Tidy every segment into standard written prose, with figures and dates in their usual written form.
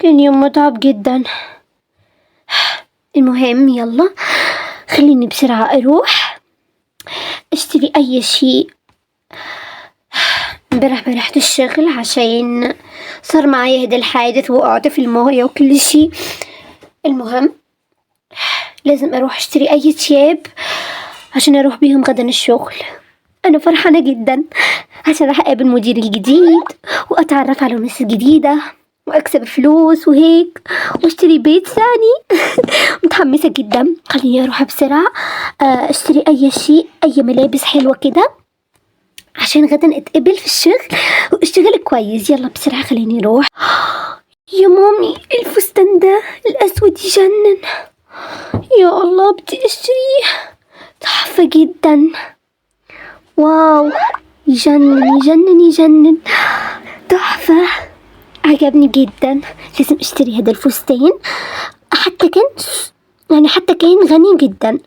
كان يوم متعب جدا. المهم يلا خليني بسرعة أروح اشتري أي شيء. امبارح ما رحت الشغل عشان صار معي هذا الحادث وقعت في الموية وكل شيء. المهم لازم أروح اشتري أي ثياب عشان أروح بيهم غدا الشغل. أنا فرحانة جدا عشان راح أقابل مديري الجديد وأتعرف على ناس جديدة وأكسب فلوس وهيك واشتري بيت ثاني. متحمسة جدا. خليني أروح بسرعة اشتري أي شيء، أي ملابس حلوة كده عشان غدا اتقبل في الشغل واشتغل كويس. يلا بسرعة خليني اروح. يا مامي الفستان ده الاسود يجنن، يا الله بدي اشتريه، تحفة جدا. واو يجنن يجنن يجنن، تحفة، عجبني جدا. لازم اشتري هذا الفستان، حتى كان يعني حتى كان غني جدا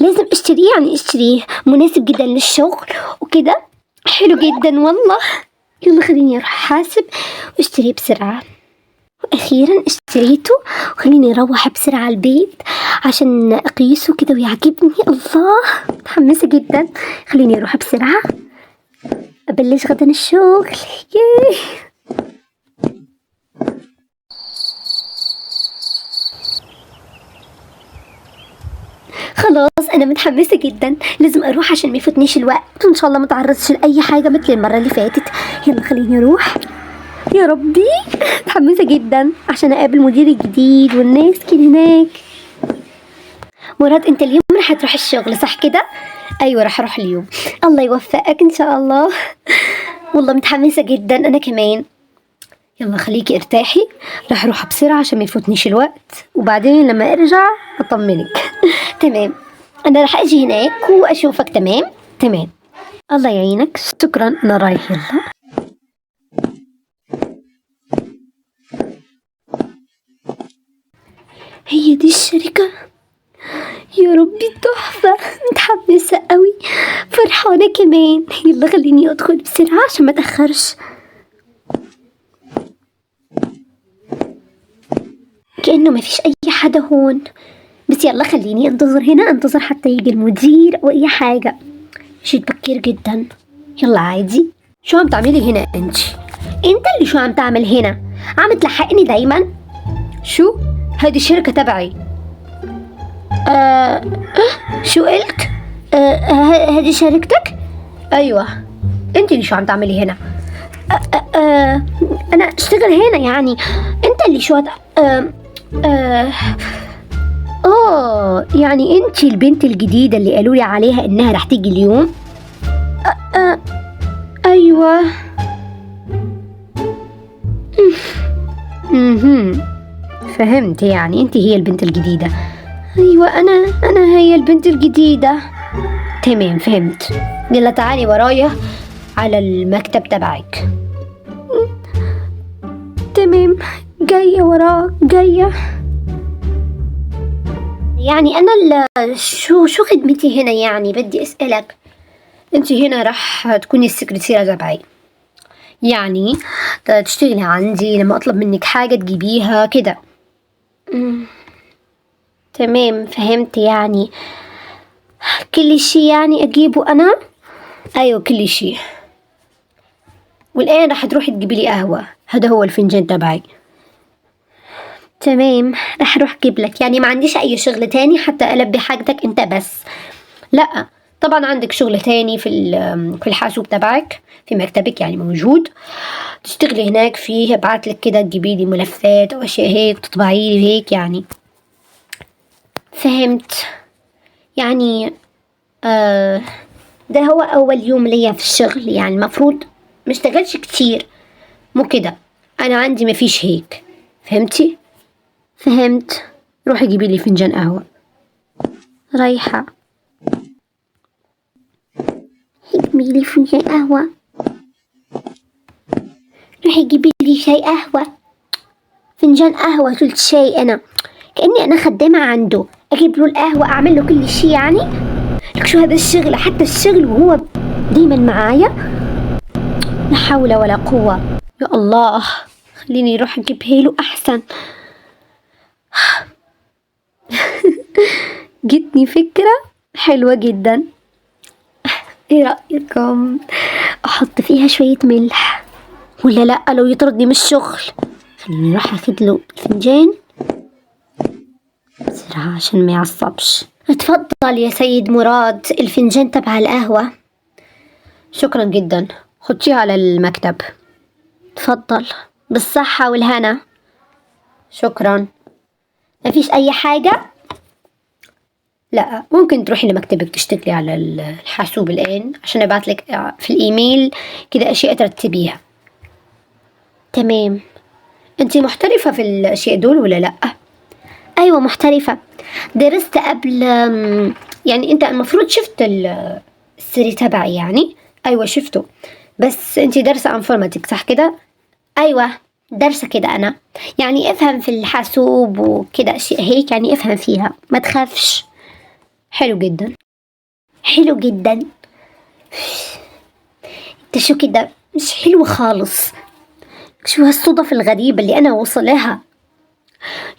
لازم اشتريه، يعني اشتريه مناسب جدا للشغل وكده، حلو جدا والله. يلا خليني اروح احاسب واشتريه بسرعة. واخيرا اشتريته، وخليني اروح بسرعة البيت عشان اقيسه كده ويعجبني. الله متحمسة جدا، خليني اروح بسرعة ابلش غدا الشغل. ياه. خلاص انا متحمسة جدا، لازم اروح عشان ما يفوتنيش الوقت، وان شاء الله ما اتعرضش لاي حاجة مثل المرة اللي فاتت. يلا خليني اروح. يا ربي متحمسة جدا عشان اقابل مديري الجديد والناس كده هناك. مراد انت اليوم راح تروح الشغل صح كده؟ ايوه راح اروح اليوم. الله يوفقك ان شاء الله. والله متحمسة جدا انا كمان. يلا خليكي ارتاحي، راح اروح بسرعة عشان ما يفوتنيش الوقت، وبعدين لما ارجع اطمنك. تمام انا راح اجي هناك واشوفك. تمام تمام، الله يعينك. شكرا انا رايح. يلا هي دي الشركة، يا ربي تحفة، متحمسة قوي، فرحانة كمان. يلا خليني ادخل بسرعة عشان ما اتأخرش. كأنه ما فيش اي حدا هون، بس يلا خليني انتظر هنا، انتظر حتى يجي المدير او اي حاجة. شيء بكير جدا. يلا عادي. شو عم تعملي هنا انت؟ انت اللي شو عم تعمل هنا؟ عم تلحقني دايما؟ شو؟ هذه الشركة تبعي. شو قلت؟ هذه شركتك؟ ايوه. انت اللي شو عم تعملي هنا؟ انا اشتغل هنا يعني. انت اللي شو يعني انت البنت الجديدة اللي قالوا لي عليها انها رح تيجي اليوم؟ ايوه. فهمت، يعني انت هي البنت الجديدة. ايوه انا هي البنت الجديدة. تمام فهمت. يلا تعالي ورايا على المكتب تبعك. تمام جاية وراك جاية. يعني انا شو خدمتي هنا؟ يعني بدي اسألك، انت هنا راح تكوني السكرتيرة تبعي، يعني تشتغلي عندي، لما اطلب منك حاجة تجيبيها كده. تمام فهمت. يعني كل شي يعني اجيبه انا؟ ايوه كل شي. والان راح تروحي تجيبي لي قهوة، هذا هو الفنجان تبعي. تمام راح اروح اجيب لك. يعني ما عنديش اي شغل تاني حتى البي حاجتك انت بس؟ لا طبعا عندك شغل تاني في الحاسوب تبعك، في مكتبك يعني موجود، تشتغلي هناك فيه. ابعت لك كده تجيبي لي ملفات او اشياء هيك، تطبعي لي هيك يعني. فهمت. يعني ده هو اول يوم ليا في الشغل، يعني المفروض ما اشتغلش كتير، مو كده؟ انا عندي ما فيش هيك. فهمتي؟ فهمت. روحي جيبي لي فنجان قهوة. رايحة جيبي لي فنجان قهوة. روحي جيبي لي شاي قهوة، فنجان قهوة. قلت شاي أنا كأني أنا خدامة عنده، أجيب له القهوة، أعمل له كل شي يعني. لك شو هذا الشغل؟ حتى الشغل وهو دايما معايا. لا حول ولا قوة. يا الله خليني اروح اجيبها له احسن. جتني فكرة حلوة جدا. ايه رأيكم احط فيها شوية ملح ولا لا؟ لو يطردني من الشغل. خليني اروح اخد له الفنجان بسرعة عشان ما يعصبش. اتفضل يا سيد مراد الفنجان تبع القهوة. شكرا جدا، حطيها على المكتب. اتفضل، بالصحة والهنا. شكرا. مفيش اي حاجة؟ لا، ممكن تروحي لمكتبك تشتغلي على الحاسوب الآن عشان ابعتلك في الايميل كده اشياء ترتبيها. تمام. انتي محترفة في الاشياء دول ولا لا؟ ايوه محترفة، درست قبل. يعني انت المفروض شفت ال CV تبعي يعني. ايوه شفته، بس انتي دارسة Informatik صح كده؟ ايوه دارسة كده انا، يعني افهم في الحاسوب وكده اشياء هيك، يعني افهم فيها ما تخافش. حلو جدا، حلو جدا. انت شو كده مش حلو خالص. شو هالصدف الغريبة اللي انا وصلها.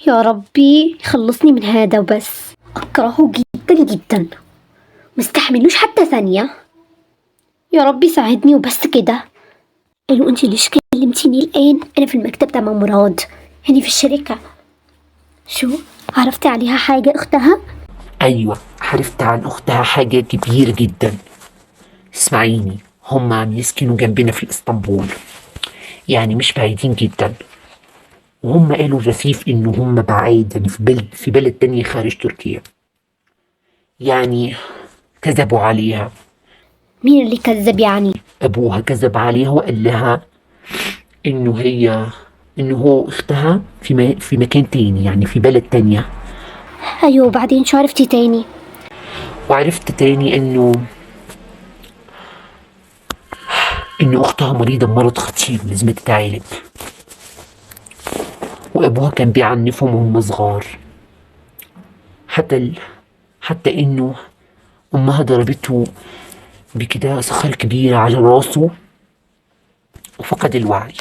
يا ربي خلصني من هذا وبس، اكرهه جدا جدا، مستحملوش حتى ثانية. يا ربي ساعدني وبس كده. قالوا انت ليش كلمتيني الان؟ انا في المكتب تبع مراد، يعني في الشركة. شو عرفتي عليها حاجة اختها؟ أيوة عرفت عن أختها حاجة كبيرة جدا. اسمعيني، هم عم يسكنوا جنبنا في اسطنبول، يعني مش بعيدين جدا. وهم قالوا رفيف إنه هم بعيد، يعني في بلد تانية خارج تركيا. يعني كذبوا عليها. مين اللي كذب يعني؟ أبوها كذب عليها وقال لها إنه هو أختها في مكان تاني، يعني في بلد تانية. ايوه وبعدين شو عرفتي تاني؟ وعرفت تاني إنه أختها مريضة بمرض خطير لازم تتعالج، وأبوها كان بيعنفهم وهم صغار، حتى إنه أمها ضربته بكده صخرة كبيرة على راسه وفقد الوعي،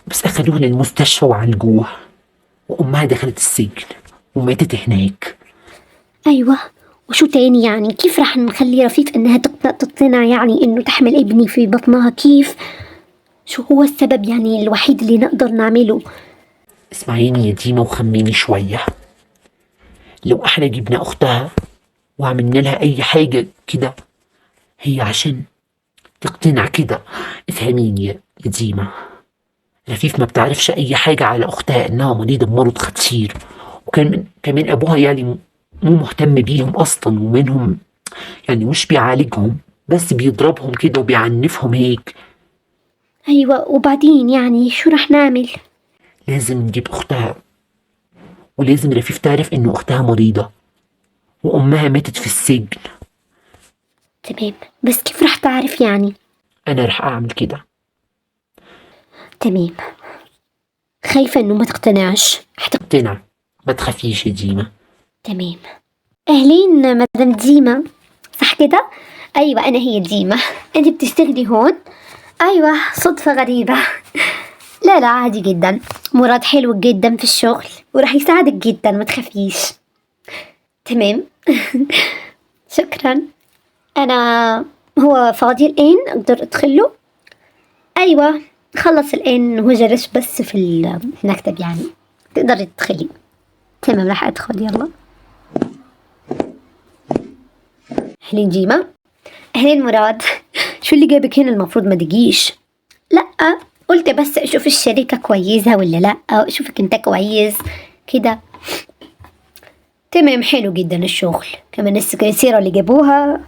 بس أخدوه للمستشفى وعالجوه، وأمها دخلت السجن وماتت هناك. ايوه وشو تاني يعني؟ كيف رح نخلي رفيف انها تقتنع يعني انه تحمل ابني في بطنها؟ كيف؟ شو هو السبب يعني الوحيد اللي نقدر نعمله؟ اسمعيني يا ديما وخميني شوية. لو احنا جبنا اختها وعملنا لها اي حاجة كده هي عشان تقتنع كده. افهميني يا ديما، رفيف ما بتعرفش اي حاجة على اختها انها مريضة بمرض خطير، وكان كمان ابوها يعني مو مهتم بيهم اصلا، ومنهم يعني مش بيعالجهم، بس بيضربهم كده وبيعنفهم هيك. ايوه وبعدين يعني شو رح نعمل؟ لازم نجيب اختها، ولازم رفيف تعرف انه اختها مريضة وامها ماتت في السجن. تمام، بس كيف رح تعرف يعني؟ انا رح اعمل كده. تمام، خايفة انه ما تقتنعش. هتقتنع، ما تخافيش يا ديما. تمام. اهلين مدام ديما، صح كده؟ ايوه انا هي ديما. انت بتشتغلي هون؟ ايوه صدفة غريبة. لا لا عادي جدا، مراد حلو جدا في الشغل وراح يساعدك جدا، ما تخافيش. تمام. شكرا. انا هو فاضي الان اقدر ادخله؟ ايوه خلص الان، هو جلس بس في المكتب يعني تقدري تدخلي. تمام راح ادخل، يلا. اهلين ديما. اهلين مراد. شو اللي جابك هنا؟ المفروض ما تجيش. لا قلت بس اشوف الشركة كويسة ولا لا، اشوفك انت كويس كده. تمام حلو جدا الشغل، كمان السكرتيرة اللي جابوها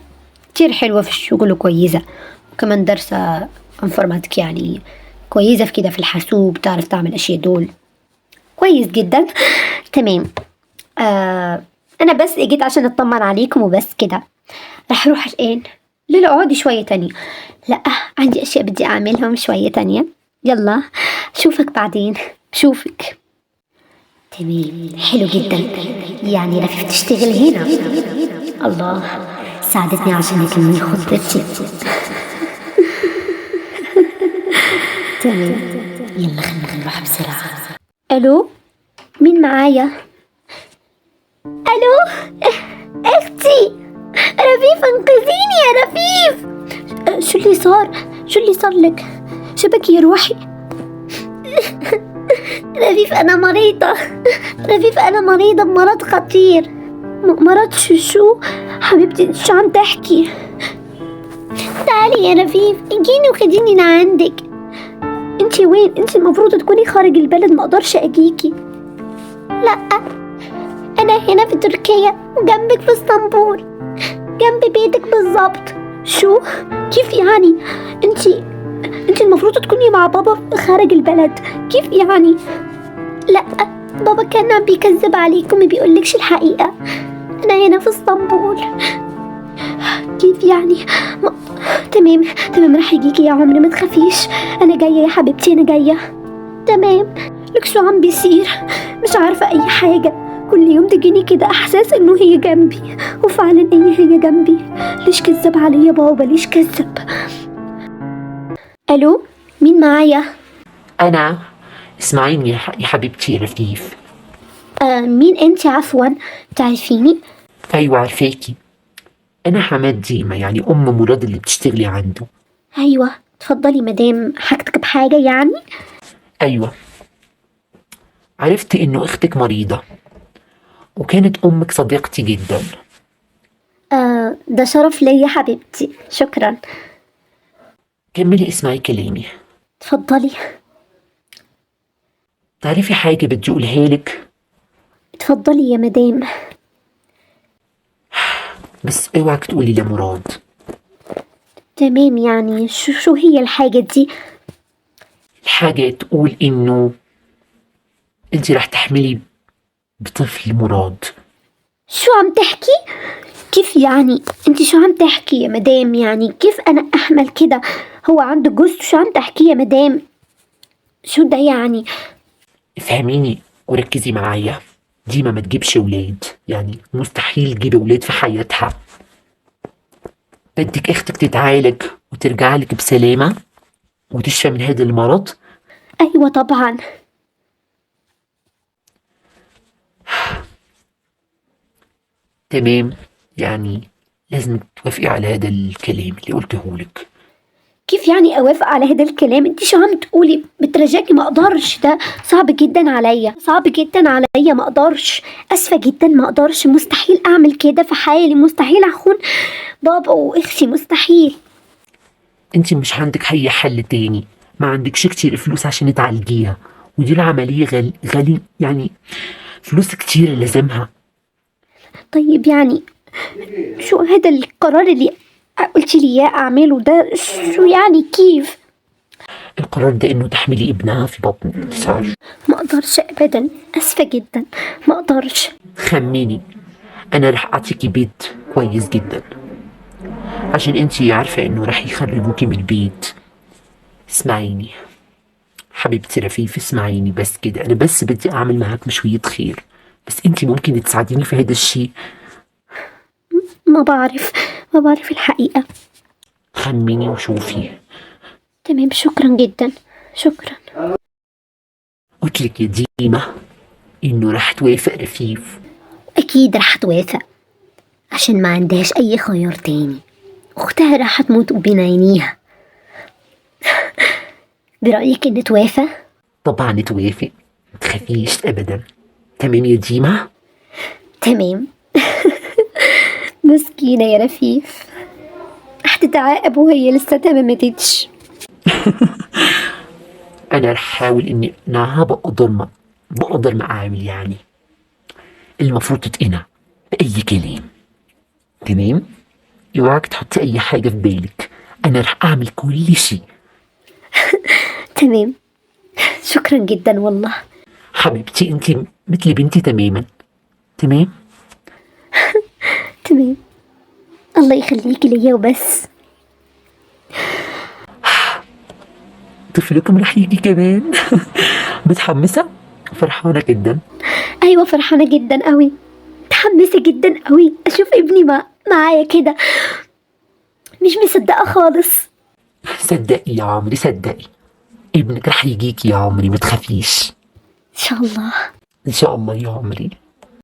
كتير حلوة في الشغل وكويسة، وكمان دارسة Informatik يعني كويسة في كده في الحاسوب، تعرف تعمل اشياء دول كويس جدا. تمام. انا بس اجيت عشان اطمن عليكم وبس كده. رح اروح الان. لا لا اقعدي شوية تانية، لا عندي اشياء بدي اعملهم شوية تانية. يلا اشوفك بعدين. بشوفك. تمام حلو جدا، يعني رفيف تشتغل هنا. الله ساعدتني عشان اكمل خطتي. تمام، يلا خلينا نروح بسرعة. الو، مين معايا؟ الو، اختي رفيف، انقذيني يا رفيف. شو اللي صار؟ شو اللي صار لك؟ شبكي يا روحي؟ رفيف انا مريضة، رفيف انا مريضة بمرض خطير. مرض شو حبيبتي؟ شو عم تحكي؟ تعالي يا رفيف، اجيني وخديني لعندك. انتي وين؟ انتي المفروض تكوني خارج البلد، ما اقدرش اجيكي. لا، انا هنا في تركيا، جنبك في اسطنبول، جنب بيتك بالظبط. شو؟ كيف يعني؟ انتي المفروض تكوني مع بابا خارج البلد، كيف يعني؟ لا، بابا كان عم بيكذب عليكم، ما بيقولكش الحقيقة. انا هنا في اسطنبول. كيف يعني؟ تمام تمام، راح يجيكي يا عمري، ما تخافيش، انا جاية يا حبيبتي، انا جاية. تمام. لك شو عم بيصير؟ مش عارفة اي حاجة، كل يوم تجيني كده احساس انه هي جنبي، وفعلا هي جنبي. ليش كذب عليا بابا؟ ليش كذب؟ الو، مين معايا؟ أنا. اسمعيني يا حبيبتي رفيف. مين انت عفوا؟ تعرفيني؟ أيوة عارفاكي، أنا حماد ديما، يعني أم مراد اللي بتشتغلي عنده. ايوه تفضلي مدام، حاجتك بحاجة يعني؟ أيوة، عرفت إنه أختك مريضة، وكانت أمك صديقتي جدا. ده شرف ليا حبيبتي، شكرا. كملي اسمعي كلامي. تفضلي. تعرفي حاجة بدي أقولها لك؟ تفضلي يا مدام. بس اوعك تقولي لمراد. تمام، يعني شو هي الحاجة دي؟ الحاجة تقول إنه أنت رح تحملي بطفل مراد. شو عم تحكي؟ كيف يعني؟ انت شو عم تحكي يا مدام؟ يعني كيف انا احمل كده؟ هو عنده جوز؟ شو عم تحكي يا مدام؟ شو ده يعني؟ افهميني وركزي معايا، ديما ما تجيبش ولاد، يعني مستحيل تجيب ولاد في حياتها. بدك اختك تتعالج وترجع لك بسلامة وتشفى من هذا المرض؟ ايوه طبعا. تمام، يعني لازم توافقي على هذا الكلام اللي قلته لك. كيف يعني اوافق على هذا الكلام؟ انت شو عم تقولي؟ بترجاكي ما اقدرش، ده صعب جدا عليا، صعب جدا عليا، ما اقدرش، اسفه جدا، ما اقدرش، مستحيل اعمل كده في حالي، مستحيل اخون بابا واختي، مستحيل. انت مش عندك اي حل تاني، ما عندكش كتير فلوس عشان تعالجيها، ودي العملية غالي، يعني فلوس كتير لازمها. طيب يعني شو هذا القرار اللي قلتي لي اياه اعمله ده؟ شو يعني كيف؟ القرار ده انه تحملي ابنها في بطنك. صار ما اقدرش ابدا، اسفه جدا، ما اقدرش. خميني، انا رح اعطيكي بيت كويس جدا، عشان انتي عارفه انه رح يخرجوكي من البيت. اسمعيني حبيبتي رفيف، اسمعيني بس كده، انا بس بدي اعمل معاك مشوية خير، بس انتي ممكن تساعديني في هذا الشيء؟ ما بعرف، ما بعرف الحقيقة. خميني وشوفي. تمام، شكرا جدا، شكرا. قلت لك يا ديما انه رح توافق رفيف. اكيد رح توافق، عشان ما عندهاش اي خيار تاني، اختها رح تموت وبين عينيها. برأيك ان توافق؟ طبعا توافق، ما تخافيش ابدا. تمام يا ديما؟ تمام. مسكينة يا رفيف، هتتعاقب وهي لسه ما ماتتش. أنا رح أحاول إني أقنعها بقدر ما أعمل، يعني المفروض تتقنع بأي كلام. تمام؟ اوعك تحطي أي حاجة في بالك، أنا رح أعمل كل شيء. تمام، شكرا جدا والله. حبيبتي أنت مثل بنتي تماما. تمام؟ تمام، الله يخليكي ليا وبس. طفلكم رح يجي كمان. متحمسة؟ فرحانة جدا. أيوة فرحانة جدا قوي، متحمسة جدا قوي أشوف ابني معايا كده، مش مصدقة خالص. صدقي يا عمري، صدقي، ابنك رح يجيك يا عمري، ما تخافيش. إن شاء الله. ان شاء الله يا عمري.